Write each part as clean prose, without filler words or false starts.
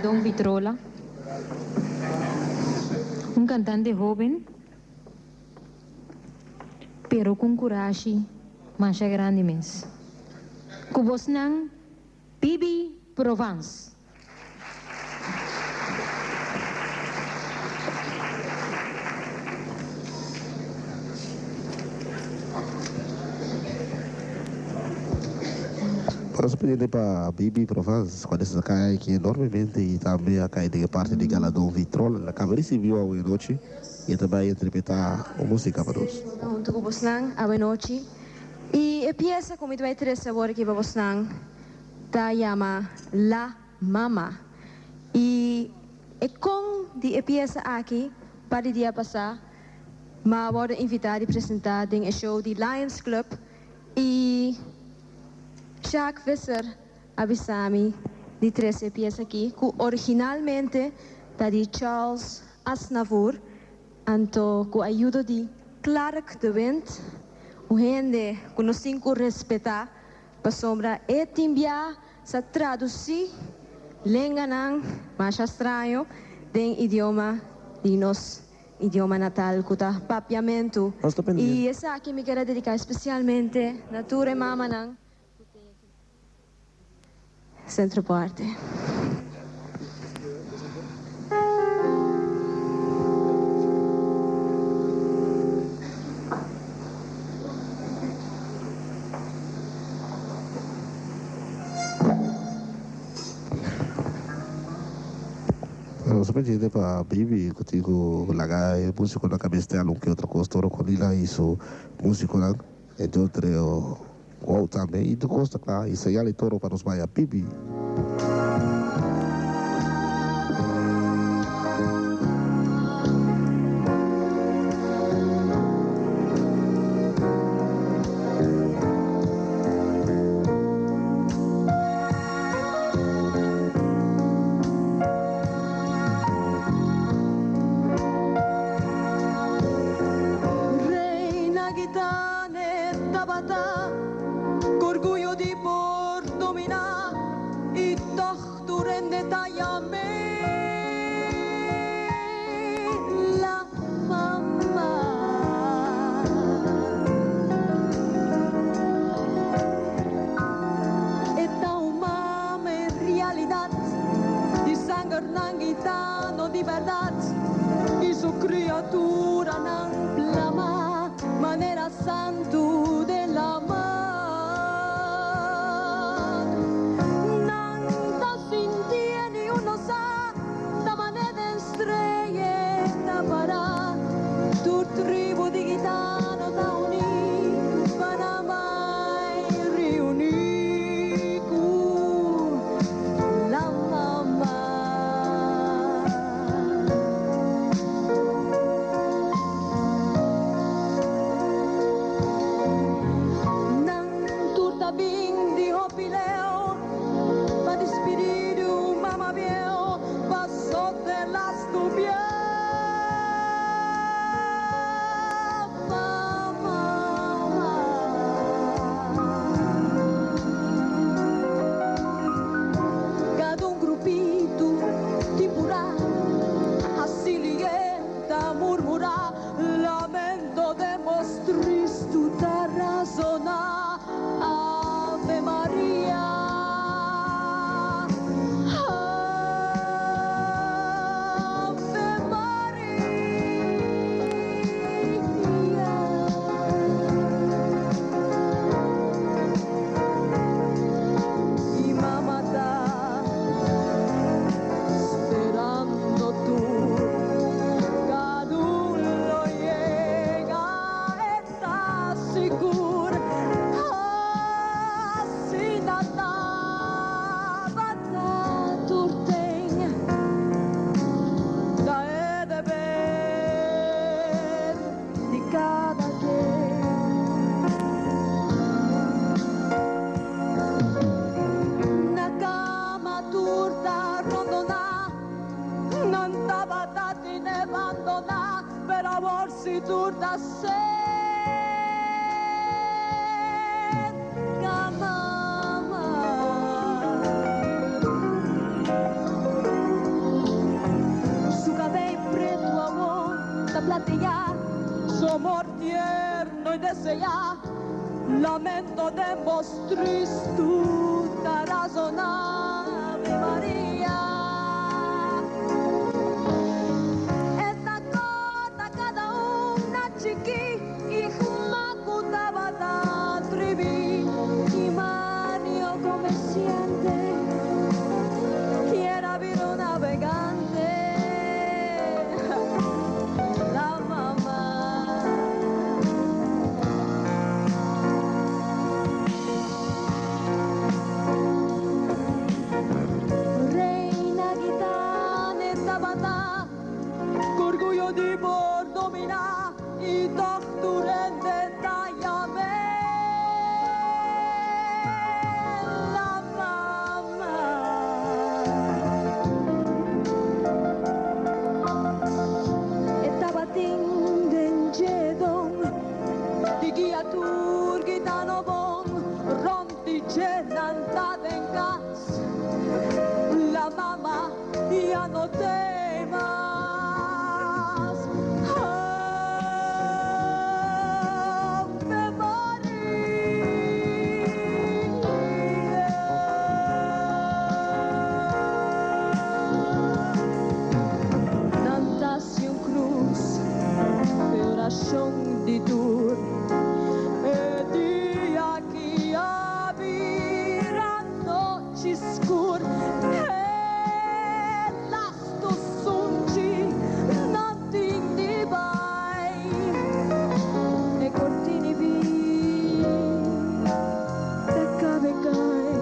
Galardon Vitrola, un kantante hóben pero ku un kurashi masha grandi mes. Ku bosnan Bibi Provence. Por eso pendiente pa Bibi Provence cuando esta cay aki enormemente y tambe a cay den e parti di Galadon Vitrol. El a caba ricibi awe nochi y e ta bay interpreta un musica pa nos. Hunto cu bosnan awe nochi y e pieza cu mi ta bay trece awor aki pa bosnan ta yama La Mama y e con di e pieza aki par di dia pasa ma wordo invita di presenta den e show di Lions Club y Sjaak Visser a bisa mi di trece e pieza aki cu originalmente ta di Charles Aznavour anto cu ayudo di Clark de Wind, un hende cu nos tin cu respeta Pasobra e tin bia sa tradusí lenganan masha straño den idioma di nos idioma natal ku ta Papiamentu. Nos ta I pendiente. esaki mi ker a dediká spesialmente na tur e mamanan ku tin aki na Centro Parte. Nos ta pendiente pa Bibi cu tin cu laga e musiconan cabes te algun que otro cos Toro Colina y su musiconan entre otro Wow tambe y tur cos ta cla y señal y toro pa nos baya Bibi. Reina Gitane tabata ku orguyo di por dominá i tòg tur hende ta yam'é La Mama. E ta un mama en realidat, di sangernan gitano di bèrdat i su kriaturanan plamá. Manera santu den laman. Nan ta sintié ni un no sa, ta manera den streye ta pará. Tur tribu di gitano ta uní pa nan bai reuní ku la mama. Nan tur ta bin di hopi leu pa dispidí di un mama bieu paso te lastu bia pa mama. Kada un grupitu tin purá hasi lié. Ta murmurá, lamento den bos tristu ta razoná, Ave Maria, Ave Maria. I mama ta Sperando tur kadun lo yega e ta sigur asina tabata tur ten ta e deber di kada ken. Na kama tur ta rondoná, nan tabata tine bandoná, pero awor si tur ta serka mama. gatia Su amor tierno y desea Lamento den bos tristu ta razona Ave Maria E ta corda cada un na chiki y huma cu tabata tribi Y Mario comerciante kier a bira un navegante La mama. Reina Gitane tabata cu orguyo di por domina y tog tur hende ta yam'é La Mama. E tabatin den dje don di guia tur gitano bon rond di dje nan ta den cas. La Mama ya no te mas. Ave Maria. Nan ta haci un cruz p'e oracion di tur e dia ki a bira nochi scur. E lasto sunchi nan tin di bai e cortini bi ta cabe cai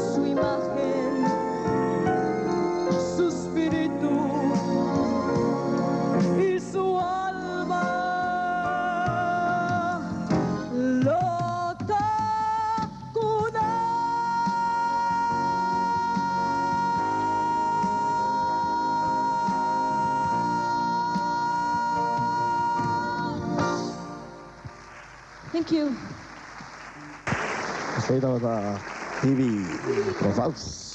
su imagen su spiritu y su alma lo ta cu nan. Thank you. Esei tabata Bibi Provence.